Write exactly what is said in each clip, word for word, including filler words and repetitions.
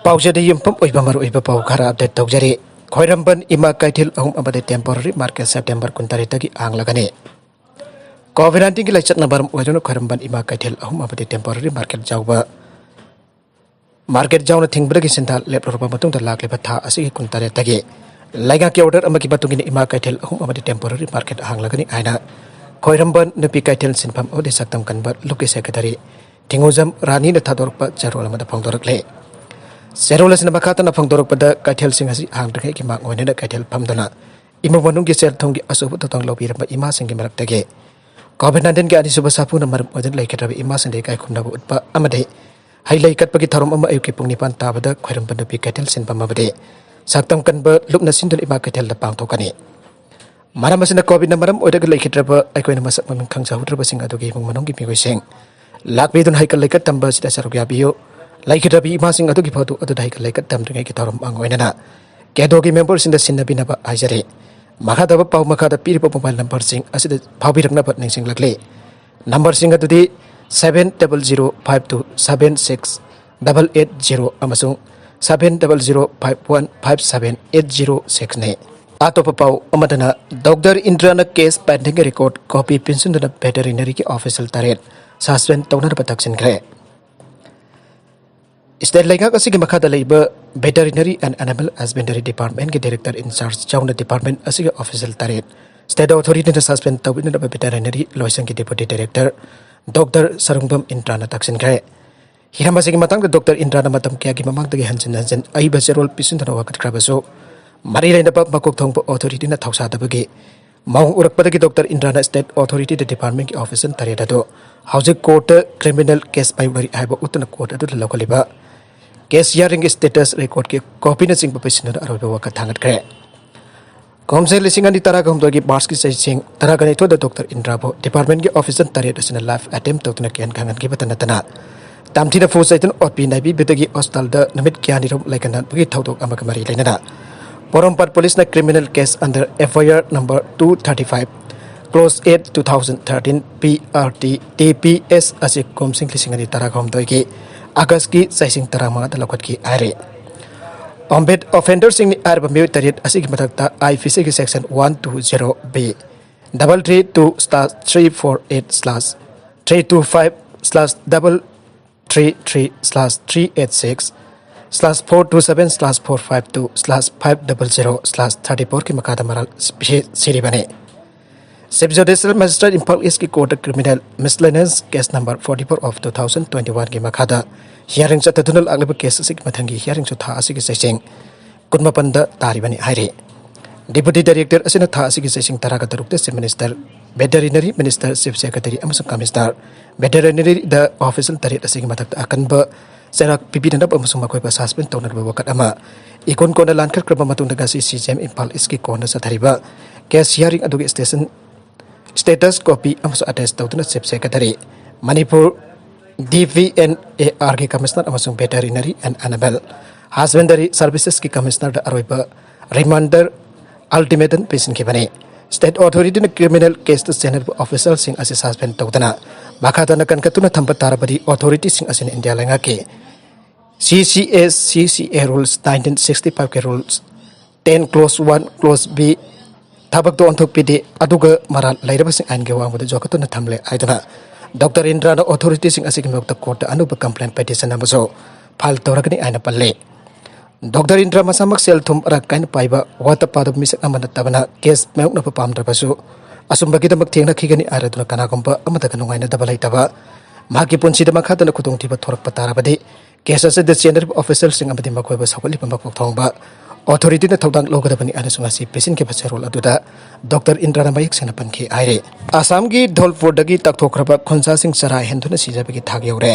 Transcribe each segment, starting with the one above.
ꯄꯥꯎꯆꯦꯗ ꯌꯨꯝꯐꯝ ꯑꯣꯏꯕ ꯃꯔꯨꯑꯣꯏꯕ ꯄꯥꯎ ꯈꯔ ꯑꯞꯗꯦꯠ ꯇꯧꯖꯔꯤ꯫ ꯈ꯭ꯋꯥꯏꯔꯝꯕꯟ ꯏꯃꯥ ꯀꯩꯊꯦꯜ ꯑꯍꯨꯝ ꯑꯃꯗꯤ ꯇꯦꯝꯄꯣꯔꯔꯤ ꯃꯥꯔꯀꯦꯠ ꯁꯦꯞꯇꯦꯝꯕꯔ ꯀꯨꯟꯇꯔꯦꯠꯇꯒꯤ ꯍꯥꯡꯂꯒꯅꯤ꯫ ꯀꯣꯚꯤꯗ ꯅꯥꯏꯟꯇꯤꯟꯒꯤ ꯂꯥꯏꯆꯠꯅ ꯃꯔꯝ ꯑꯣꯏꯗꯨꯅ ꯈ꯭ꯋꯥꯏꯔꯝꯕꯟ ꯏꯃꯥ ꯀꯩꯊꯦꯜ ꯑꯍꯨꯝ ꯑꯃꯗꯤ ꯇꯦꯝꯄꯣꯔꯔꯤ ꯃꯥꯔꯀꯦꯠ ꯌꯥꯎꯕ ꯃꯥꯔꯀꯦꯠ ꯌꯥꯎꯅ ꯊꯤꯡꯕꯗꯒꯤ ꯁꯤꯟꯊꯥ ꯂꯦꯞꯂꯨꯔꯕ ꯃꯇꯨꯡꯗ ꯂꯥꯛꯂꯤꯕ ꯊꯥ ꯑꯁꯤꯒꯤ ꯀꯨꯟꯇꯔꯦꯠꯇꯒꯤ ꯂꯩꯉꯥꯛꯀꯤ ꯑꯣꯔꯗꯔ ꯑꯃꯒꯤ ꯃꯇꯨꯡ ꯏꯟꯅ ꯏꯃꯥ ꯀꯩꯊꯦꯜ ꯑꯍꯨꯝ ꯑꯃꯗꯤ ꯇꯦꯝꯄꯣꯔꯔꯤ ꯃꯥꯔꯀꯦꯠ ꯍꯥꯡꯂꯒꯅꯤ ꯍꯥꯏꯅ ꯈ꯭ꯋꯥꯏꯔꯝꯕꯟ ꯅꯨꯄꯤ ꯀꯩꯊꯦꯜ ꯁꯤꯟꯐꯝ ꯑꯃꯗꯤ ꯁꯛꯇꯝ ꯀꯟꯕ ꯂꯨꯞꯀꯤ ꯁꯦꯀ꯭ꯔꯦꯇꯔꯤ ꯊꯤꯡꯉꯨꯖꯝ ꯔꯥꯅꯤꯅ ꯊꯥꯗꯣꯔꯛꯄ ꯆꯦꯔꯣꯜ ꯑꯃꯗ ꯐꯣꯡꯗꯣꯔꯛꯂꯦ꯫ ꯆꯦꯔꯣꯜ ꯑꯁꯤꯅ ꯃꯈꯥ ꯇꯥꯅ ꯐꯣꯡꯗꯣꯔꯛꯄꯗ ꯀꯩꯊꯦꯜꯁꯤꯡ ꯑꯁꯤ ꯍꯥꯡꯗ꯭ꯔꯤꯉꯩꯒꯤ ꯃꯥꯡ ꯑꯣꯏꯅꯅ ꯀꯩꯊꯦꯜ ꯐꯝꯗꯨꯅ ꯏꯃꯨꯡ ꯃꯅꯨꯡꯒꯤ ꯁꯦꯜ ꯊꯨꯝꯒꯤ ꯑꯆꯧꯕ ꯊꯧꯗꯥꯡ ꯂꯧꯕꯤꯔꯝꯕ ꯏꯃꯥꯁꯤꯡꯒꯤ ꯃꯔꯛꯇꯒꯤ ꯀꯣꯚꯤꯗ ꯅꯥꯏꯟꯇꯤꯟꯒꯤ ꯑꯅꯤꯁꯨꯕ ꯁꯥꯐꯨꯅ ꯃꯔꯝ ꯑꯣꯏꯗꯨꯅ ꯂꯩꯈꯤꯗ꯭ꯔꯕ ꯏꯃꯥꯁꯤꯡꯗ ꯏꯀꯥꯏ ꯈꯨꯝꯅꯕ ꯎꯠꯄ ꯑꯃꯗꯤ ꯍꯩ ꯂꯩ ꯀꯠꯄꯒꯤ ꯊꯧꯔꯝ ꯑꯃ ꯑꯌꯨꯛꯀꯤ ꯄꯨꯡ ꯅꯤꯄꯥꯟ ꯇꯥꯕꯗ ꯈ꯭ꯋꯥꯏꯔꯝꯕꯟ ꯅꯨꯄꯤ ꯀꯩꯊꯦꯜ ꯁꯤꯟꯐꯝ ꯑꯃꯗꯤ ꯁꯛꯇꯝ ꯀꯟꯕ ꯂꯨꯞꯅ ꯁꯤꯟꯗꯨꯅ ꯏꯃꯥ ꯀꯩꯊꯦꯜꯗ ꯄꯥꯡꯊꯣꯛꯀꯅꯤ꯫ ꯃꯔꯝ ꯑꯁꯤꯅ ꯀꯣꯚꯤꯗꯅ ꯃꯔꯝ ꯑꯣꯏꯔꯒ ꯂꯩꯈꯤꯗ꯭ꯔꯕ ꯑꯩꯈꯣꯏꯅ ꯃꯁꯛ ꯃꯃꯤꯡ ꯈꯪꯖꯍꯧꯗ꯭ꯔꯕꯁꯤꯡ ꯑꯗꯨꯒꯤ ꯏꯃꯨꯡ ꯃꯅꯨꯡꯒꯤ ꯃꯤꯑꯣꯏꯁꯤꯡ ꯂꯥꯛꯄꯤꯗꯨꯅ ꯍꯩꯀꯠ ꯂꯩꯀꯠ ꯇꯝꯕ ꯑꯁꯤꯗ ꯁꯔꯨꯛ ꯌꯥꯕꯤꯌꯨ꯫ ꯂꯩꯈꯤꯗ꯭ꯔꯕ ꯏꯃꯥꯁꯤꯡ ꯑꯗꯨꯒꯤ ꯐꯣꯇꯣ ꯑꯗꯨꯗ ꯍꯩꯀꯠ ꯂꯩꯀꯠ ꯇꯝꯗ꯭ꯔꯤꯉꯩꯒꯤ ꯊꯧꯔꯝ ꯑꯃ ꯑꯣꯏꯅꯅ ꯀꯦꯗꯣꯒꯤ ꯃꯦꯝꯕꯔꯁꯤꯡꯗ ꯁꯤꯟꯅꯕꯤꯅꯕ ꯍꯥꯏꯖꯔꯤ꯫ ꯃꯈꯥ ꯇꯥꯕ ꯄꯥꯎ ꯃꯈꯥꯗ ꯄꯤꯔꯤꯕ ꯃꯣꯕꯥꯏꯜ ꯅꯝꯕꯔꯁꯤꯡ ꯑꯁꯤꯗ ꯐꯥꯎꯕꯤꯔꯛꯅꯕ ꯅꯤꯡꯁꯤꯡꯂꯛꯂꯤ꯫ ꯅꯝꯕꯔꯁꯤꯡ ꯑꯗꯨꯗꯤ seven double zero five two seven six double eight zero ꯑꯃꯁꯨꯡ seven double zero five one five seven eight zero sixꯅꯤ꯫ ꯑꯇꯣꯞꯄ ꯄꯥꯎ ꯑꯃꯗꯅ ꯗꯣꯛꯇꯔ ꯏꯟꯗ꯭ꯔꯥꯅ ꯀꯦꯁ ꯄꯦꯟꯗꯤꯡ ꯔꯦꯀꯣꯔꯗ ꯀꯣꯄꯤ ꯄꯤꯟꯁꯤꯟꯗꯨꯅ ꯚꯦꯇꯦꯔꯤꯅꯔꯤꯒꯤ ꯑꯣꯐꯤꯁꯔ ꯇꯔꯦꯠ ꯁꯁꯄꯦꯟ ꯇꯧꯅꯅꯕ ꯇꯛꯁꯤꯟꯈ꯭ꯔꯦ꯫ ꯁ꯭ꯇꯦꯠ ꯂꯩꯉꯥꯛ ꯑꯁꯤꯒꯤ ꯃꯈꯥꯗ ꯂꯩꯕ ꯚꯦꯇꯦꯔꯤꯅꯔꯤ ꯑꯦꯟ ꯑꯦꯅꯤꯃꯦꯜ ꯍꯁꯕꯦꯟꯗꯔꯤ ꯗꯤꯄꯥꯔꯠꯃꯦꯟꯒꯤ ꯗꯥꯏꯔꯦꯛꯇꯔ ꯏꯟꯆꯥꯔꯖ ꯌꯥꯎꯅ ꯗꯤꯄꯥꯔꯠꯃꯦꯟ ꯑꯁꯤꯒꯤ ꯑꯣꯐꯤꯁꯤꯌꯦꯜ ꯇꯔꯦꯠ ꯁ꯭ꯇꯦꯠ ꯑꯣꯊꯣꯔꯤꯇꯤꯅ ꯁꯁꯄꯦꯟ ꯇꯧꯕꯤꯅꯅꯕ ꯚꯦꯇꯦꯔꯤꯅꯔꯤ ꯂꯣꯏꯁꯪꯒꯤ ꯗꯦꯄꯨꯇꯤ ꯗꯥꯏꯔꯦꯛꯇꯔ ꯗꯣꯛꯇꯔ ꯁꯔꯨꯡꯕꯝ ꯏꯟꯗ꯭ꯔꯥꯅ ꯇꯛꯁꯤꯟꯈ꯭ꯔꯦ꯫ ꯍꯤꯔꯝ ꯑꯁꯤꯒꯤ ꯃꯇꯥꯡꯗ ꯗꯣꯛꯇꯔ ꯏꯟꯗ꯭ꯔꯥꯅ ꯃꯇꯝ ꯀꯌꯥꯒꯤ ꯃꯃꯥꯡꯗꯒꯤ ꯍꯟꯖꯤꯟ ꯍꯟꯖꯤꯟ ꯑꯏꯕ ꯆꯦꯔꯣꯜ ꯄꯤꯁꯤꯟꯗꯨꯅ ꯋꯥꯀꯠꯈ꯭ꯔꯕꯁꯨ, ꯃꯔꯤ ꯂꯩꯅꯕ ꯃꯀꯣꯛ ꯊꯣꯡꯕ ꯑꯣꯊꯣꯔꯤꯇꯤꯅ ꯊꯧꯁꯥꯗꯕꯒꯤ ꯃꯑꯣꯡ ꯎꯔꯛꯄꯗꯒꯤ ꯗꯣꯛꯇꯔ ꯏꯟꯗ꯭ꯔꯥꯅ ꯁ꯭ꯇꯦꯠ ꯑꯣꯊꯣꯔꯤꯇꯤꯗ ꯗꯤꯄꯥꯔꯠꯃꯦꯟꯒꯤ ꯑꯣꯐꯤꯁꯔ ꯇꯔꯦꯠ ꯑꯗꯨ ꯍꯧꯖꯤꯛ ꯀꯣꯔꯠꯇ ꯀ꯭ꯔꯤꯃꯤꯅꯦꯜ ꯀꯦꯁ ꯃꯥꯌꯣꯛꯅꯔꯤ ꯍꯥꯏꯕ ꯎꯠꯇꯨꯅ ꯀꯣꯔꯠ ꯑꯗꯨꯗ ꯂꯧꯈꯠꯂꯤꯕ ꯀꯦꯁ ꯍꯤꯌꯥꯔꯤꯡꯒꯤ ꯁ꯭ꯇꯦꯇꯁ ꯔꯦꯀꯣꯔꯗꯀꯤ ꯀꯣꯄꯤꯅꯆꯤꯡꯕ ꯄꯤꯁꯤꯟꯗꯨꯅ ꯑꯔꯣꯏꯕ ꯋꯥꯀꯠ ꯊꯥꯡꯒꯠꯈ꯭ꯔꯦ꯫ ꯀꯨꯝꯖꯩ ꯂꯤꯁꯤꯡ ꯑꯅꯤ ꯇꯔꯥꯒ ꯍꯨꯝꯗꯣꯏꯒꯤ ꯃꯥꯔꯆꯀꯤ ꯆꯩꯁꯤꯡ ꯇꯔꯥꯒ ꯅꯤꯊꯣꯏꯗ ꯗꯣꯛꯇꯔ ꯏꯟꯗ꯭ꯔꯥꯕꯨ ꯗꯤꯄꯥꯔꯠꯃꯦꯟꯒꯤ ꯑꯣꯐꯤꯁꯔ ꯇꯔꯦꯠ ꯑꯁꯤꯅ ꯂꯥꯏꯐ ꯑꯦꯇꯦꯝ ꯇꯧꯗꯨꯅ ꯀꯤꯍꯟ ꯈꯪꯍꯟꯈꯤꯕꯇ ꯅꯠꯇꯅ, ꯇꯝꯊꯤꯅ ꯐꯨ ꯆꯩꯗꯨꯅ ꯑꯣꯠꯄꯤ ꯅꯩꯕꯤꯕꯗꯒꯤ ꯍꯣꯁꯄꯤꯇꯥꯜꯗ ꯅꯨꯃꯤꯠ ꯀꯌꯥꯅꯤꯔꯣꯝ ꯂꯩꯀꯟꯅꯕꯒꯤ ꯊꯧꯗꯣꯛ ꯑꯃꯒ ꯃꯔꯤ ꯂꯩꯅꯅ ꯄꯣꯔꯣꯝꯄꯥꯠ ꯄꯨꯂꯤꯁꯅ criminal case under F I R number two thirty five, clause eight, two thousand thirteen, P R T T P S ꯑꯁꯤ ꯀꯨꯝꯁꯤꯡ ꯂꯤꯁꯤꯡ ꯑꯅꯤ ꯇꯔꯥꯒ ꯍꯨꯝꯗꯣꯏꯒꯤ ꯑꯥꯒꯁꯀꯤ ꯆꯩꯁꯤꯡ ꯇꯔꯥꯃꯉꯥꯗ ꯂꯧꯈꯠꯈꯤ ꯍꯥꯏꯔꯤ꯫ ꯑꯣꯝꯕꯦꯗ ꯑꯣꯐꯦꯟꯗꯔꯁꯤꯡꯅꯤ ꯍꯥꯏꯔꯤꯕ ꯃꯤꯑꯣꯏ ꯇꯔꯦꯠ ꯑꯁꯤꯒꯤ ꯃꯊꯛꯇ IPCꯒꯤ section one two zero B double three two slash three four eight slash three two five slash double three three slash three eight six slash four two seven slash four five two slash five double zero slash thirty fourꯒꯤ ꯃꯈꯥꯗ ꯃꯔꯥꯜ ꯁꯤ-, ꯁꯤꯔꯤꯕꯅꯤ꯫ Chief Judicial Magistrate Imphal Eastꯀꯤ courtꯇ criminal miscellaneous case number forty four of two thousand twenty oneꯒꯤ ꯃꯈꯥꯗ hearing ꯆꯠꯊꯗꯨꯅ ꯂꯥꯛꯂꯤꯕ case ꯑꯁꯤꯒꯤ ꯃꯊꯪꯒꯤ hearingꯁꯨ ꯊꯥ ꯑꯁꯤꯒꯤ ꯆꯩꯁꯤꯡ ꯀꯨꯟꯃꯥꯄꯟꯗ ꯇꯥꯔꯤꯕꯅꯤ ꯍꯥꯏꯔꯤ꯫ Deputy Director ꯑꯁꯤꯅ ꯊꯥ ꯑꯁꯤꯒꯤ ꯆꯩꯁꯤꯡ ꯇꯔꯥꯒ ꯇꯔꯨꯛꯇ Chief Minister, Veterinary Minister, Chief Secretary ꯑꯃꯁꯨꯡ Commissioner, Veterinaryꯗ official ꯇꯔꯦꯠ ꯑꯁꯤꯒꯤ ꯃꯊꯛꯇ ꯑꯀꯟꯕ ꯆꯩꯔꯥꯛ ꯄꯤꯕꯤꯅꯅꯕ ꯑꯃꯁꯨꯡ ꯃꯈꯣꯏꯕꯨ suspend ꯇꯧꯅꯅꯕ ꯋꯥꯀꯠ ꯑꯃ ꯏꯀꯣꯟ ꯀꯣꯟꯅ ꯂꯥꯟꯈꯠꯈ꯭ꯔꯕ ꯃꯇꯨꯡꯗ ꯉꯁꯤ CJM Imphal Eastꯀꯤ courtꯅ ꯆꯠꯊꯔꯤꯕ case hearing ꯑꯗꯨꯒꯤ station status copy ꯑꯃꯁꯨ attach ꯇꯧꯗꯨꯅ Chief Secretary, ꯃꯅꯤꯄꯨꯔ DVNARꯒꯤ Commissioner ꯑꯃꯁꯨꯡ Veterinary and Animal Husbandry Servicesꯀꯤ Commissionerꯗ ꯑꯔꯣꯏꯕ reminder ultimatum ꯄꯤꯁꯤꯟꯈꯤꯕꯅꯤ꯫ State authorityꯅ criminal caseꯇ ꯆꯦꯟꯅꯔꯤꯕ officialꯁꯤꯡ ꯑꯁꯤ suspend ꯇꯧꯗꯅ ꯃꯈꯥ ꯇꯥꯅ ꯀꯟꯈꯠꯇꯨꯅ ꯊꯝꯕ ꯇꯥꯔꯕꯗꯤ authorityꯁꯤꯡ ꯑꯁꯤꯅ ꯏꯟꯗꯤꯌꯥ ꯂꯩꯉꯥꯛꯀꯤ CCA, CCA rules, nineteen sixty fiveꯀꯤ rules, ten clause one clause B ꯊꯕꯛꯇ ꯑꯣꯟꯊꯣꯛꯄꯤꯗꯦ, ꯑꯗꯨꯒ ꯃꯔꯥꯜ ꯂꯩꯔꯕꯁꯤꯡ ꯑꯥꯏꯟꯒꯤ ꯋꯥꯡꯃꯗ ꯌꯣꯛꯈꯠꯇꯨꯅ ꯊꯝꯂꯦ ꯍꯥꯏꯗꯨꯅ Doctor ꯏꯟꯗ꯭ꯔꯥꯅ authorityꯁꯤꯡ ꯑꯁꯤꯒꯤ ꯃꯥꯌꯣꯛꯇ courtꯇ ꯑꯅꯧꯕ complaint petition ꯑꯃꯁꯨ file ꯇꯧꯔꯒꯅꯤ ꯍꯥꯏꯅ ꯄꯜꯂꯤ꯫ Doctor ꯏꯟꯗ꯭ꯔꯥ ꯃꯁꯥꯃꯛ ꯁꯦꯜ ꯊꯨꯝ ꯃꯔꯥꯡ ꯀꯥꯏꯅ ꯄꯥꯏꯕ, ꯋꯥꯠꯇ ꯄꯥꯗꯕ ꯃꯤꯁꯛ ꯑꯃ ꯅꯠꯇꯕꯅ case ꯃꯥꯌꯣꯛꯅꯕ ꯄꯥꯝꯗ꯭ꯔꯕꯁꯨ ꯑꯆꯨꯝꯕꯒꯤꯗꯃꯛ ꯊꯦꯡꯅꯈꯤꯒꯅꯤ ꯍꯥꯏꯔꯗꯨꯅ ꯀꯅꯥꯒꯨꯝꯕ ꯑꯃꯠꯇꯒ ꯅꯨꯡꯉꯥꯏꯅꯗꯕ ꯂꯩꯇꯕ, ꯃꯍꯥꯛꯀꯤ ꯄꯨꯟꯁꯤꯗ ꯃꯈꯥ ꯇꯥꯅ ꯈꯨꯗꯣꯡꯊꯤꯕ ꯊꯣꯔꯛꯄ ꯇꯥꯔꯕꯗꯤ case ꯑꯁꯤꯗ ꯆꯦꯟꯅꯔꯤꯕ officialꯁꯤꯡ ꯑꯃꯗꯤ ꯃꯈꯣꯏꯕꯨ ꯁꯧꯒꯠꯂꯤꯕ ꯃꯀꯣꯛ ꯊꯣꯡꯕ authorityꯅ ꯊꯧꯗꯥꯡ ꯂꯧꯒꯗꯕꯅꯤ ꯍꯥꯏꯅꯁꯨ ꯉꯁꯤ ꯄꯤꯁꯤꯟꯈꯤꯕ ꯆꯦꯔꯣꯜ ꯑꯗꯨꯗ Doctor ꯏꯟꯗ꯭ꯔꯥꯅ ꯃꯌꯦꯛ ꯁꯦꯡꯅ ꯄꯟꯈꯤ ꯍꯥꯏꯔꯤ꯫ ꯑꯁꯥꯝꯒꯤ ꯙꯣꯜꯄꯨꯔꯗꯒꯤ ꯇꯥꯛꯊꯣꯛꯈ꯭ꯔꯕ ꯈꯨꯟꯖꯥꯁꯤꯡ ꯆꯔꯥ ꯍꯦꯟꯗꯨꯅ ꯁꯤꯖꯕꯒꯤ ꯊꯥꯛ ꯌꯧꯔꯦ꯫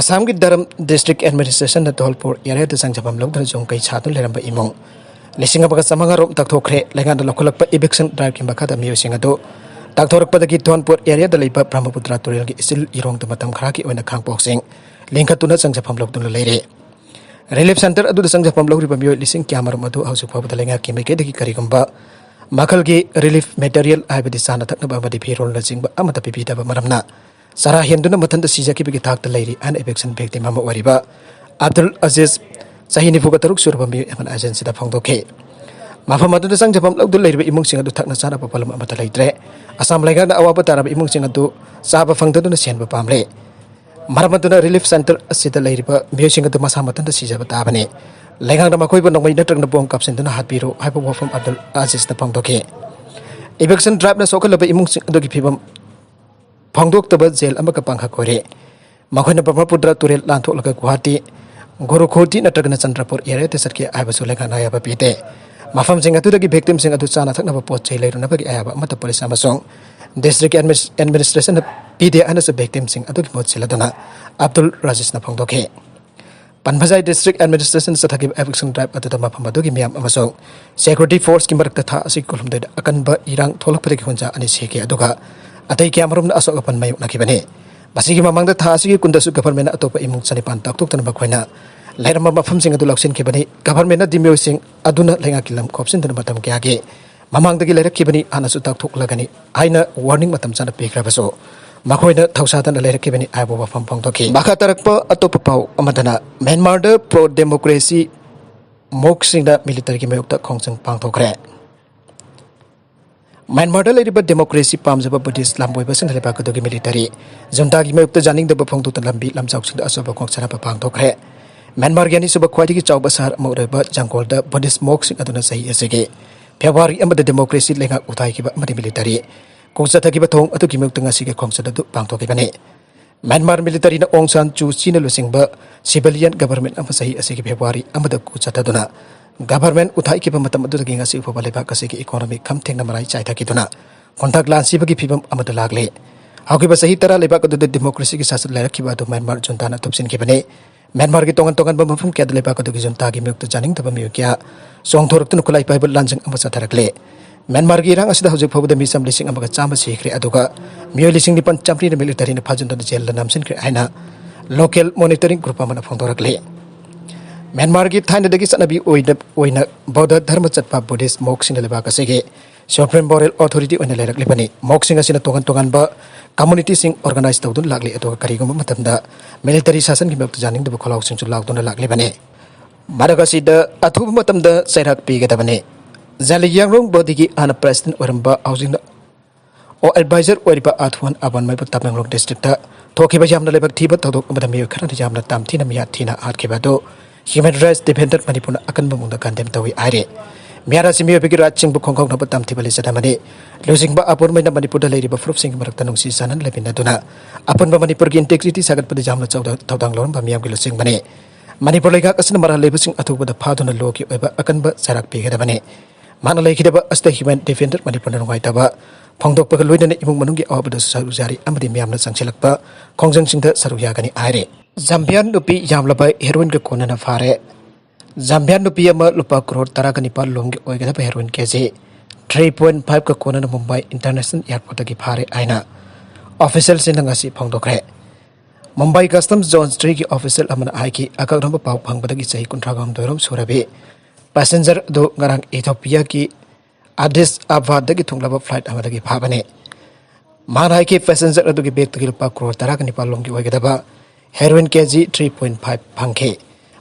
ꯑꯁꯥꯝꯒꯤ ꯗꯔꯝ district administrationꯅ ꯙꯣꯜꯄꯨꯔ areaꯗ ꯆꯪꯖꯐꯝ ꯂꯧꯗꯨꯅ ꯌꯨꯝ ꯀꯩ ꯁꯥꯗꯨꯅ ꯂꯩꯔꯝꯕ ꯏꯃꯨꯡ ꯂꯤꯁꯤꯡ ꯑꯃꯒ ꯆꯥꯃꯉꯥ ꯔꯣꯝ ꯇꯥꯛꯊꯣꯛꯈ꯭ꯔꯦ꯫ ꯂꯩꯉꯥꯛꯅ ꯂꯧꯈꯠꯂꯛꯄ eviction driveꯀꯤ ꯃꯈꯥꯗ ꯃꯤꯑꯣꯏꯁꯤꯡ ꯑꯗꯨ ꯇꯥꯛꯊꯣꯔꯛꯄꯗꯒꯤ ꯙꯣꯜꯄꯨꯔ areaꯗ ꯂꯩꯕ ꯕ꯭ꯔꯍ꯭ꯃꯄꯨꯇ꯭ꯔ ꯇꯨꯔꯦꯜꯒꯤ ꯏꯆꯤꯜ ꯏꯔꯣꯡꯗ ꯃꯇꯝ ꯈꯔꯒꯤ ꯑꯣꯏꯅ ꯈꯥꯡꯄꯣꯛꯁꯤꯡ ꯂꯤꯡꯈꯠꯇꯨꯅ ꯆꯪꯖꯐꯝ ꯂꯧꯗꯨꯅ ꯂꯩꯔꯦ꯫ Relief centre ꯑꯗꯨꯗ ꯆꯪꯖꯐꯝ ꯂꯧꯔꯤꯕ ꯃꯤꯑꯣꯏ ꯂꯤꯁꯤꯡ ꯀꯌꯥꯃꯔꯨꯝ ꯑꯗꯨ ꯍꯧꯖꯤꯛ ꯐꯥꯎꯕꯗ ꯂꯩꯉꯥꯛꯀꯤ ꯃꯥꯏꯀꯩꯗꯒꯤ ꯀꯔꯤꯒꯨꯝꯕ ꯃꯈꯜꯒꯤ relief material, ꯍꯥꯏꯕꯗꯤ ꯆꯥꯅ ꯊꯛꯅꯕ ꯑꯃꯗꯤ ꯐꯤꯔꯣꯜꯅꯆꯤꯡꯕ ꯑꯃꯠꯇ ꯄꯤꯕꯤꯗꯕ ꯃꯔꯝꯅ ꯆꯔꯥ ꯍꯦꯟꯗꯨꯅ ꯃꯊꯟꯇ ꯁꯤꯖꯈꯤꯕꯒꯤ ꯊꯥꯛꯇ ꯂꯩꯔꯤ ꯍꯥꯏꯅ eviction victim ꯑꯃ ꯑꯣꯏꯔꯤꯕ ꯑꯕꯗꯨꯜ ꯑꯖꯤꯖ, ꯆꯍꯤ ꯅꯤꯐꯨꯒ ꯇꯔꯨꯛ ꯁꯨꯔꯕ ꯃꯤꯑꯣꯏ ꯑꯃꯅ agent ꯁꯤꯗ ꯐꯣꯡꯗꯣꯛꯈꯤ꯫ ꯃꯐꯝ ꯑꯗꯨꯗ ꯆꯪꯖꯐꯝ ꯂꯧꯗꯨꯅ ꯂꯩꯔꯤꯕ ꯏꯃꯨꯡꯁꯤꯡ ꯑꯗꯨ ꯊꯛꯅ ꯆꯥꯅꯕ ꯄꯣꯠꯂꯝ ꯑꯃꯠꯇ ꯂꯩꯇ꯭ꯔꯦ꯫ ꯑꯁꯥꯝ ꯂꯩꯉꯥꯛꯅ ꯑꯋꯥꯕ ꯇꯥꯔꯕ ꯏꯃꯨꯡꯁꯤꯡ ꯑꯗꯨ ꯆꯥꯕ ꯐꯪꯗꯗꯨꯅ ꯁꯤꯍꯟꯕ ꯄꯥꯝꯂꯦ꯫ ꯃꯔꯝ ꯑꯗꯨꯅ relief centre ꯑꯁꯤꯗ ꯂꯩꯔꯤꯕ ꯃꯤꯑꯣꯏꯁꯤꯡ ꯑꯗꯨ ꯃꯁꯥ ꯃꯊꯟꯇ ꯁꯤꯖꯕ ꯇꯥꯕꯅꯤ꯫ ꯂꯩꯉꯥꯛꯅ ꯃꯈꯣꯏꯕꯨ ꯅꯣꯡꯃꯩ ꯅꯠꯇ꯭ꯔꯒꯅ ꯕꯣꯝ ꯀꯥꯞꯁꯤꯟꯗꯨꯅ ꯍꯥꯠꯄꯤꯔꯣ ꯍꯥꯏꯕ ꯋꯥꯐꯝ ꯑꯕꯗꯨꯜ ꯑꯖꯤꯖꯅ ꯐꯣꯡꯗꯣꯛꯈꯤ꯫ Eviction driveꯅ ꯁꯣꯛꯍꯜꯂꯕ ꯏꯃꯨꯡꯁꯤꯡ ꯑꯗꯨꯒꯤ ꯐꯤꯕꯝ ꯐꯣꯡꯗꯣꯛꯇꯕ ꯖꯦꯜ ꯑꯃꯒ ꯄꯥꯡꯈꯛ ꯑꯣꯏꯔꯦ꯫ ꯃꯈꯣꯏꯅ ꯕ꯭ꯔꯍ꯭ꯃꯄꯨꯇ꯭ꯔ ꯇꯨꯔꯦꯜ ꯂꯥꯟꯊꯣꯛꯂꯒ ꯒꯨꯋꯥꯍꯥꯇꯤ, ꯒꯨꯔꯨꯈꯣꯇꯤ ꯅꯠꯇ꯭ꯔꯒꯅ ꯆꯟꯗ꯭ꯔꯄꯨꯔ areaꯗ ꯆꯠꯈꯤ ꯍꯥꯏꯕꯁꯨ ꯂꯩꯉꯥꯛꯅ ꯑꯌꯥꯕ ꯄꯤꯗꯦ꯫ ꯃꯐꯝꯁꯤꯡ ꯑꯗꯨꯗꯒꯤ victimꯁꯤꯡ ꯑꯗꯨ ꯆꯥꯅ ꯊꯛꯅꯕ ꯄꯣꯠ ꯆꯩ ꯂꯩꯔꯨꯅꯕꯒꯤ ꯑꯌꯥꯕ ꯑꯃꯠꯇ police ꯑꯃꯁꯨꯡ district adminis-, administrationꯅ ꯄꯤꯗꯦ ꯍꯥꯏꯅꯁꯨ victimꯁꯤꯡ ꯑꯗꯨꯒꯤ ꯃꯍꯨꯠ ꯁꯤꯜꯂꯗꯨꯅ ꯑꯕꯗꯨꯜ ꯔꯥꯖꯤꯁꯅ ꯐꯣꯡꯗꯣꯛꯈꯤ꯫ ꯄꯟꯚꯖꯥꯏ district administration ꯆꯠꯊꯈꯤꯕ eviction drive ꯑꯗꯨꯗ ꯃꯐꯝ ꯑꯗꯨꯒꯤ ꯃꯤꯌꯥꯝ ꯑꯃꯁꯨꯡ security forceꯀꯤ ꯃꯔꯛꯇ ꯊꯥ ꯑꯁꯤꯒꯤ ꯀꯨꯟꯍꯨꯝꯗꯣꯏꯗ ꯑꯀꯟꯕ ꯏꯔꯥꯡ ꯊꯣꯛꯂꯛꯄꯗꯒꯤ ꯍꯨꯟꯖꯥ ꯑꯅꯤ ꯁꯤꯈꯤ, ꯑꯗꯨꯒ ꯑꯇꯩ ꯀꯌꯥꯃꯔꯨꯝꯅ ꯑꯁꯣꯛ ꯑꯄꯟ ꯃꯥꯌꯣꯛꯅꯈꯤꯕꯅꯤ꯫ ꯃꯁꯤꯒꯤ ꯃꯃꯥꯡꯗ ꯊꯥ ꯑꯁꯤꯒꯤ ꯀꯨꯟꯗꯁꯨ governmentꯅ ꯑꯇꯣꯞꯄ ꯏꯃꯨꯡ ꯆꯅꯤꯄꯥꯟ ꯇꯥꯛꯊꯣꯛꯇꯨꯅ ꯃꯈꯣꯏꯅ ꯂꯩꯔꯝꯕ ꯃꯐꯝꯁꯤꯡ ꯑꯗꯨ ꯂꯧꯁꯤꯟꯈꯤꯕꯅꯤ꯫ Governmentꯅꯗꯤ ꯃꯤꯑꯣꯏꯁꯤꯡ ꯑꯗꯨꯅ ꯂꯩꯉꯥꯛꯀꯤ ꯂꯝ ꯈꯣꯞꯆꯤꯟꯗꯨꯅ ꯃꯇꯝ ꯀꯌꯥꯒꯤ ꯃꯃꯥꯡꯗꯒꯤ ꯂꯩꯔꯛꯈꯤꯕꯅꯤ, ꯍꯥꯟꯅꯁꯨ ꯇꯥꯛꯊꯣꯛꯂꯒꯅꯤ ꯍꯥꯏꯅ warning ꯃꯇꯝ ꯆꯥꯅ ꯄꯤꯈ꯭ꯔꯕꯁꯨ ꯃꯈꯣꯏꯅ ꯊꯧꯁꯥꯗꯅ ꯂꯩꯔꯛꯈꯤꯕꯅꯤ ꯍꯥꯏꯕ ꯋꯥꯐꯝ ꯐꯣꯡꯗꯣꯛꯈꯤ꯫ ꯃꯈꯥ ꯇꯥꯔꯛꯄ ꯑꯇꯣꯞꯄ ꯄꯥꯎ ꯑꯃꯗꯅ ꯃ꯭ꯌꯥꯟꯃꯥꯔꯗ pro democracy ꯃꯣꯛꯁꯤꯡꯅ militaryꯒꯤ ꯃꯥꯌꯣꯛꯇ ꯈꯣꯡꯖꯪ ꯄꯥꯡꯊꯣꯛꯈ꯭ꯔꯦ꯫ ꯃ꯭ꯌꯥꯟꯃꯥꯔꯗ ꯂꯩꯔꯤꯕ democracy ꯄꯥꯝꯖꯕ Buddhist ꯂꯝꯕꯣꯏꯕꯁꯤꯡꯅ ꯂꯩꯕꯥꯛ ꯑꯗꯨꯒꯤ military juntaꯒꯤ ꯃꯥꯌꯣꯛꯇ ꯌꯥꯅꯤꯡꯗꯕ ꯐꯣꯡꯗꯣꯛꯇꯨꯅ ꯂꯝꯕꯤ ꯂꯝꯖꯥꯎꯁꯤꯡꯗ ꯑꯆꯧꯕ ꯈꯣꯡꯁꯥꯟꯅꯕ ꯄꯥꯡꯊꯣꯛꯈ꯭ꯔꯦ꯫ ꯃ꯭ꯌꯥꯟꯃꯥꯔꯒꯤ ꯑꯅꯤꯁꯨꯕ ꯈ꯭ꯋꯥꯏꯗꯒꯤ ꯆꯥꯎꯕ ꯁꯍꯔ ꯑꯃ ꯑꯣꯏꯔꯤꯕ ꯌꯥꯡꯒꯣꯜꯗ Buddhist ꯃꯣꯛꯁꯤꯡ ꯑꯗꯨꯅ ꯆꯍꯤ ꯑꯁꯤꯒꯤ February ꯑꯃꯗ democracy ꯂꯩꯉꯥꯛ ꯎꯊꯥꯏꯈꯤꯕ ꯑꯃꯗꯤ military ꯀꯣꯛ ꯆꯠꯊꯈꯤꯕ ꯊꯧꯑꯣꯡ ꯑꯗꯨꯒꯤ ꯃꯥꯌꯣꯛꯇ ꯉꯁꯤꯒꯤ ꯈꯣꯡꯆꯠ ꯑꯗꯨ ꯄꯥꯡꯊꯣꯛꯈꯤꯕꯅꯤ꯫ ꯃ꯭ꯌꯥꯟꯃꯥꯔ militaryꯅ ꯑꯣꯡ ꯁꯥꯟ ꯁꯨ ꯆꯤꯅ ꯂꯨꯆꯤꯡꯕ civilian government ꯑꯃ ꯆꯍꯤ ꯑꯁꯤꯒꯤ February ꯑꯃꯗ ꯀꯨ ꯆꯠꯊꯗꯨꯅ government ꯎꯊꯥꯏꯈꯤꯕ ꯃꯇꯝ ꯑꯗꯨꯗꯒꯤ ꯉꯁꯤ ꯐꯥꯎꯕ ꯂꯩꯕꯥꯛ ꯑꯁꯤꯒꯤ economy ꯈꯝ ꯊꯦꯡꯅ ꯃꯔꯥꯏ ꯆꯥꯏꯊꯈꯤꯗꯨꯅ ꯈꯣꯡꯊꯥꯛ ꯂꯥꯟꯁꯤꯕꯒꯤ ꯐꯤꯕꯝ ꯑꯃꯗ ꯂꯥꯛꯂꯦ꯫ ꯍꯧꯈꯤꯕ ꯆꯍꯤ ꯇꯔꯥ ꯂꯩꯕꯥꯛ ꯑꯗꯨꯗ democracyꯒꯤ ꯁꯥꯁꯟ ꯂꯩꯔꯛꯈꯤꯕ ꯑꯗꯨ ꯃ꯭ꯌꯥꯟꯃꯥꯔ juntaꯅ ꯊꯨꯞꯆꯤꯟꯈꯤꯕꯅꯤ꯫ ꯃ꯭ꯌꯥꯟꯃꯥꯔꯒꯤ ꯇꯣꯉꯥꯟ ꯇꯣꯉꯥꯟꯕ ꯃꯐꯝ ꯀꯌꯥꯗ ꯂꯩꯕꯥꯛ ꯑꯗꯨꯒꯤ juntaꯒꯤ ꯃꯥꯌꯣꯛꯇ ꯌꯥꯅꯤꯡꯗꯕ ꯃꯤꯑꯣꯏ ꯀꯌꯥ ꯆꯣꯡꯊꯣꯔꯛꯇꯨꯅ ꯈꯨꯠꯂꯥꯏ ꯄꯥꯏꯕ ꯂꯥꯟꯖꯪ ꯑꯃ ꯆꯠꯊꯔꯛꯂꯦ꯫ ꯃ꯭ꯌꯥꯟꯃꯥꯔꯒꯤ ꯏꯔꯥꯡ ꯑꯁꯤꯗ ꯍꯧꯖꯤꯛ ꯐꯥꯎꯕꯗ ꯃꯤꯆꯝ ꯂꯤꯁꯤꯡ ꯑꯃꯒ ꯆꯥꯝꯃ ꯁꯤꯈ꯭ꯔꯦ, ꯑꯗꯨꯒ ꯃꯤꯑꯣꯏ ꯂꯤꯁꯤꯡ ꯅꯤꯄꯥꯟ ꯆꯥꯃꯔꯤꯅ militaryꯅ ꯐꯥꯖꯤꯟꯗꯨꯅ ꯖꯦꯜꯗ ꯅꯝꯁꯤꯟꯈ꯭ꯔꯦ ꯍꯥꯏꯅ local monitoring group ꯑꯃꯅ ꯐꯣꯡꯗꯣꯔꯛꯂꯤ꯫ ꯃ꯭ꯌꯥꯟꯃꯥꯔꯒꯤ ꯊꯥꯏꯅꯗꯒꯤ ꯆꯠꯅꯕꯤ ꯑꯣꯏꯅ, ꯑꯣꯏꯅ ꯕꯧꯗ ꯙꯔꯃ ꯆꯠꯄ Buddhist ꯃꯣꯛꯁꯤꯡꯅ ꯂꯩꯕꯥꯛ ꯑꯁꯤꯒꯤ Supreme Moral Authority ꯑꯣꯏꯅ ꯂꯩꯔꯛꯂꯤꯕꯅꯤ꯫ ꯃꯣꯛꯁꯤꯡ ꯑꯁꯤꯅ ꯇꯣꯉꯥꯟ ꯇꯣꯉꯥꯟꯕ communityꯁꯤꯡ organize ꯇꯧꯗꯨꯅ ꯂꯥꯛꯂꯤ, ꯑꯗꯨꯒ ꯀꯔꯤꯒꯨꯝꯕ ꯃꯇꯝꯗ military ꯁꯥꯁꯟꯒꯤ ꯃꯥꯌꯣꯛꯇ ꯌꯥꯅꯤꯡꯗꯕ ꯈꯣꯜꯂꯥꯎꯁꯤꯡꯁꯨ ꯂꯥꯎꯗꯨꯅ ꯂꯥꯛꯂꯤꯕꯅꯤ꯫ ꯃꯔꯛ ꯑꯁꯤꯗ ꯑꯊꯨꯕ ꯃꯇꯝꯗ ꯆꯩꯔꯥꯛ ꯄꯤꯒꯗꯕꯅꯤ꯫ ꯖꯥꯂꯤꯌꯥꯡꯔꯣꯡ ꯕꯣꯗꯤꯒꯤ ꯍꯥꯟꯅ president ꯑꯣꯏꯔꯝꯕ, ꯍꯧꯖꯤꯛꯅ ꯑꯣ advisor ꯑꯣꯏꯔꯤꯕ ꯑꯥꯊꯨꯋꯥꯟ ꯑꯕꯟꯃꯩꯕꯨ ꯇꯃꯦꯡꯂꯣꯡ districtꯇ ꯊꯣꯛꯈꯤꯕ ꯌꯥꯝꯅ ꯂꯥꯏꯕꯛ ꯊꯤꯕ ꯊꯧꯗꯣꯛ ꯑꯃꯗ ꯃꯤꯑꯣꯏ ꯈꯔꯅ ꯌꯥꯝꯅ ꯇꯝꯊꯤꯅ ꯃꯤꯍꯥꯠ ꯊꯤꯅ ꯍꯥꯠꯈꯤꯕ ꯑꯗꯨ Human Rights Defender ꯃꯅꯤꯄꯨꯔꯅ ꯑꯀꯟꯕ ꯃꯑꯣꯡꯗ condemn ꯇꯧꯏ ꯍꯥꯏꯔꯤ꯫ ꯃꯤꯍꯥꯠ ꯑꯁꯤ ꯃꯤꯑꯣꯏꯕꯒꯤ rightꯁꯤꯡꯕꯨ ꯈꯣꯡꯒꯥꯎꯅꯕ ꯇꯝꯊꯤꯕ ꯂꯤꯆꯠ ꯑꯃꯅꯤ꯫ ꯂꯨꯆꯤꯡꯕ ꯑꯕꯟꯃꯩꯅ ꯃꯅꯤꯄꯨꯔꯗ ꯂꯩꯔꯤꯕ ꯐꯨꯔꯨꯞꯁꯤꯡꯒꯤ ꯃꯔꯛꯇ ꯅꯨꯡꯁꯤ ꯆꯥꯟꯅꯅ ꯂꯩꯃꯤꯟꯅꯗꯨꯅ ꯑꯄꯨꯟꯕ ꯃꯅꯤꯄꯨꯔꯒꯤ integrity ꯁꯥꯒꯠꯄꯗ ꯌꯥꯝꯅ ꯆꯥꯎꯅ ꯊꯧꯗꯥꯡ ꯂꯧꯔꯝꯕ ꯃꯤꯌꯥꯝꯒꯤ ꯂꯨꯆꯤꯡꯕꯅꯤ꯫ ꯃꯅꯤꯄꯨꯔ ꯂꯩꯉꯥꯛ ꯑꯁꯤꯅ ꯃꯔꯥꯜ ꯂꯩꯕꯁꯤꯡ ꯑꯊꯨꯕꯗ ꯐꯥꯗꯨꯅ lawꯒꯤ ꯑꯣꯏꯕ ꯑꯀꯟꯕ ꯆꯩꯔꯥꯛ ꯄꯤꯒꯗꯕꯅꯤ꯫ ꯃꯍꯥꯛꯅ ꯂꯩꯈꯤꯗꯕ ꯑꯁꯤꯗ Human Defender ꯃꯅꯤꯄꯨꯔꯅ ꯅꯨꯡꯉꯥꯏꯇꯕ ꯐꯣꯡꯗꯣꯛꯄꯒ ꯂꯣꯏꯅꯅ ꯏꯃꯨꯡ ꯃꯅꯨꯡꯒꯤ ꯑꯋꯥꯕꯗꯁꯨ ꯁꯔꯨꯛ ꯌꯥꯔꯤ ꯑꯃꯗꯤ ꯃꯤꯌꯥꯝꯅ ꯆꯪꯁꯤꯜꯂꯛꯄ ꯈꯣꯡꯖꯪꯁꯤꯡꯗ ꯁꯔꯨꯛ ꯌꯥꯒꯅꯤ ꯍꯥꯏꯔꯤ꯫ ꯖꯥꯝꯕꯤꯌꯥꯟ ꯅꯨꯄꯤ ꯌꯥꯝꯂꯕ heroinꯒ ꯀꯣꯟꯅꯅ ꯐꯥꯔꯦ꯫ ꯖꯥꯝꯕꯤꯌꯥꯟ ꯅꯨꯄꯤ ꯑꯃ ꯂꯨꯄꯥ ꯀ꯭ꯔꯣꯔ ꯇꯔꯥꯒ ꯅꯤꯄꯥꯜ ꯂꯣꯝꯒꯤ ꯑꯣꯏꯒꯗꯕ heroin KG three point fiveꯀ ꯀꯣꯟꯅꯅ ꯃꯨꯝꯕꯥꯏ International Airportꯇꯒꯤ ꯐꯥꯔꯦ ꯍꯥꯏꯅ officialꯁꯤꯡꯅ ꯉꯁꯤ ꯐꯣꯡꯗꯣꯛꯈ꯭ꯔꯦ꯫ ꯃꯨꯝꯕꯥꯏ Customs Zone threeꯒꯤ official ꯑꯃꯅ ꯍꯥꯏꯈꯤ, ꯑꯀꯛꯅꯕ ꯄꯥꯎ ꯐꯪꯕꯗꯒꯤ ꯆꯍꯤ ꯀꯨꯟꯊ꯭ꯔꯥꯒ ꯍꯨꯝꯗꯣꯏꯔꯣꯝ ꯁꯨꯔꯕꯤ passenger ꯑꯗꯨ ꯉꯔꯥꯡ ꯏꯊꯣꯄꯤꯌꯥꯒꯤ ꯑꯗꯤꯁ ꯑꯕꯥꯗꯒꯤ ꯊꯨꯡꯂꯕ flight ꯑꯃꯗꯒꯤ ꯐꯥꯕꯅꯤ꯫ ꯃꯍꯥꯛꯅ ꯍꯥꯏꯈꯤ, passenger ꯑꯗꯨꯒꯤ bagꯇꯒꯤ ꯂꯨꯄꯥ ꯀ꯭ꯔꯣꯔ ꯇꯔꯥꯒ ꯅꯤꯄꯥꯜ ꯂꯣꯝꯒꯤ ꯑꯣꯏꯒꯗꯕ heroin KG three point five ꯐꯪꯈꯤ꯫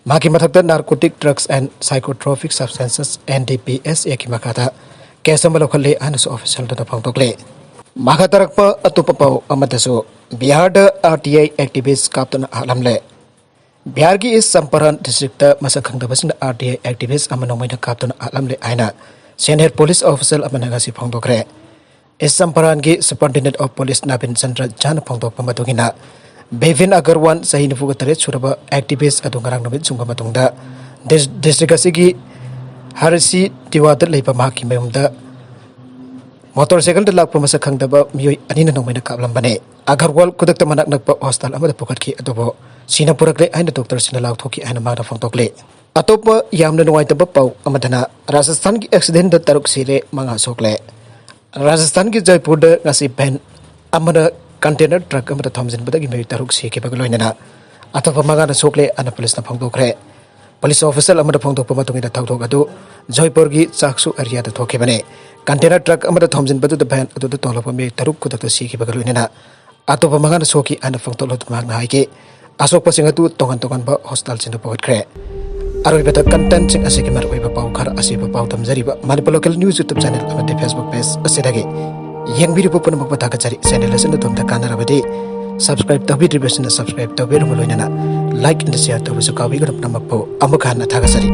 ꯃꯍꯥꯛꯀꯤ ꯃꯊꯛꯇ Narcotic Drugs and Psychotropic Substances NDPSAꯒꯤ ꯃꯈꯥꯗ case ꯑꯃ ꯂꯧꯈꯠꯂꯦ ꯍꯥꯏꯅꯁꯨ officialꯗꯨꯅ ꯐꯣꯡꯗꯣꯛꯂꯦ꯫ ꯃꯈꯥ ꯇꯥꯔꯛꯄ ꯑꯇꯣꯞꯄ ꯄꯥꯎ ꯑꯃꯗꯁꯨ, ꯕꯤꯍꯥꯔꯗ RTI activist ꯀꯥꯞꯇꯨꯅ ꯍꯥꯠꯂꯝꯂꯦ꯫ ꯕꯤꯍꯥꯔꯒꯤ East Champaran districtꯇ ꯃꯁꯛ ꯈꯪꯗꯕꯁꯤꯡꯅ RTI activist ꯑꯃ ꯅꯣꯡꯃꯩꯅ ꯀꯥꯞꯇꯨꯅ ꯍꯥꯠꯂꯝꯂꯦ ꯍꯥꯏꯅ senior police official ꯑꯃꯅ ꯉꯁꯤ ꯐꯣꯡꯗꯣꯛꯈ꯭ꯔꯦ꯫ East Champaranꯒꯤ Superintendent of Police ꯅꯕꯤꯟ ꯆꯟꯗ꯭ꯔ ꯖꯥꯅ ꯐꯣꯡꯗꯣꯛꯄ ꯃꯇꯨꯡ ꯏꯟꯅ, ꯕꯤꯚꯤꯟ ꯑꯒꯔꯋꯥꯜ, ꯆꯍꯤ ꯅꯤꯐꯨꯒ ꯇꯔꯦꯠ ꯁꯨꯔꯕ activist ꯑꯗꯨ ꯉꯔꯥꯡ ꯅꯨꯃꯤꯠ ꯌꯨꯡꯕ ꯃꯇꯨꯡꯗ dis-, district ꯑꯁꯤꯒꯤ ꯍꯔꯁꯤ ꯇꯤꯋꯥꯗ ꯂꯩꯕ ꯃꯍꯥꯛꯀꯤ ꯃꯌꯨꯝꯗ motorcycleꯗ ꯂꯥꯛꯄ ꯃꯁꯛ ꯈꯪꯗꯕ ꯃꯤꯑꯣꯏ ꯑꯅꯤꯅ ꯅꯣꯡꯃꯩꯅ ꯀꯥꯞꯂꯝꯕꯅꯤ꯫ ꯑꯒꯔꯋꯥꯜ ꯈꯨꯗꯛꯇ ꯃꯅꯥꯛ ꯅꯛꯄ hospital ꯑꯃꯗ ꯄꯨꯈꯠꯈꯤ, ꯑꯗꯨꯕꯨ ꯁꯤꯅ ꯄꯨꯔꯛꯂꯦ ꯍꯥꯏꯅ doctorꯁꯤꯡꯅ ꯂꯥꯎꯊꯣꯛꯈꯤ ꯍꯥꯏꯅ ꯃꯥꯅ ꯐꯣꯡꯗꯣꯛꯂꯤ꯫ ꯑꯇꯣꯞꯄ ꯌꯥꯝꯅ ꯅꯨꯡꯉꯥꯏꯇꯕ ꯄꯥꯎ ꯑꯃꯗꯅ, ꯔꯥꯖꯁꯊꯥꯟꯒꯤ accidentꯗ ꯇꯔꯨꯛ ꯁꯤꯔꯦ, ꯃꯉꯥ ꯁꯣꯛꯂꯦ꯫ ꯔꯥꯖꯁꯊꯥꯟꯒꯤ ꯖꯥꯏꯄꯨꯔꯗ ꯉꯁꯤ van ꯑꯃꯅ container truck ꯑꯃꯗ ꯊꯣꯝꯖꯤꯟꯕꯗꯒꯤ ꯃꯤꯑꯣꯏ ꯇꯔꯨꯛ ꯁꯤꯈꯤꯕꯒ ꯂꯣꯏꯅꯅ ꯑꯇꯣꯞꯄ ꯃꯉꯥꯅ ꯁꯣꯛꯂꯦ ꯍꯥꯏꯅ policeꯅ ꯐꯣꯡꯗꯣꯛꯈ꯭ꯔꯦ꯫ Police official ꯑꯃꯅ ꯐꯣꯡꯗꯣꯛꯄ ꯃꯇꯨꯡ ꯏꯟꯅ ꯊꯧꯗꯣꯛ ꯑꯗꯨ ꯖꯣꯏꯄꯨꯔꯒꯤ ꯆꯥꯛꯁꯨ areaꯗ ꯊꯣꯛꯈꯤꯕꯅꯤ꯫ Container truck ꯑꯃꯗ ꯊꯣꯝꯖꯤꯟꯕꯗꯨꯗ van ꯑꯗꯨꯗ ꯇꯣꯡꯂꯛꯄ ꯃꯤꯑꯣꯏ ꯇꯔꯨꯛ ꯈꯨꯗꯛꯇ ꯁꯤꯈꯤꯕꯒ ꯂꯣꯏꯅꯅ ꯑꯇꯣꯞꯄ ꯃꯉꯥꯅ ꯁꯣꯛꯈꯤ ꯍꯥꯏꯅ ꯐꯣꯡꯗꯣꯛꯂꯗꯨꯅ ꯃꯍꯥꯛꯅ ꯍꯥꯏꯈꯤ꯫ ꯑꯁꯣꯛꯄꯁꯤꯡ ꯑꯗꯨ ꯇꯣꯉꯥꯟ ꯇꯣꯉꯥꯟꯕ hospitalꯁꯤꯡꯗ ꯄꯨꯈꯠꯈ꯭ꯔꯦ꯫ ꯑꯔꯣꯏꯕꯗ contentꯁꯤꯡ ꯑꯁꯤꯒꯤ ꯃꯔꯨꯑꯣꯏꯕ ꯄꯥꯎ ꯈꯔ ꯑꯁꯤꯕ ꯄꯥꯎ ꯊꯝꯖꯔꯤꯕ Manipur Local News YouTube channel ꯑꯃꯗꯤ Facebook page ꯑꯁꯤꯗꯒꯤ ꯌꯦꯡꯕꯤꯔꯤꯕ ꯄꯨꯝꯅꯃꯛꯄꯨ ꯊꯥꯒꯠꯆꯔꯤ꯫ Channel ꯑꯁꯤꯅ ꯑꯗꯣꯝꯗ ꯀꯥꯟꯅꯔꯕꯗꯤ subscribe ꯇꯧꯕꯤꯗ꯭ꯔꯤꯕꯁꯤꯡꯅ subscribe ꯇꯧꯕꯤꯔꯕ ꯂꯣꯏꯅꯅ like and share ꯇꯧꯕꯁꯨ ꯀꯥꯎꯕꯤꯒꯅꯨ꯫ ꯄꯨꯝꯅꯃꯛꯄꯨ ꯑꯃꯨꯛ ꯍꯟꯅ ꯊꯥꯒꯠꯆꯔꯤ꯫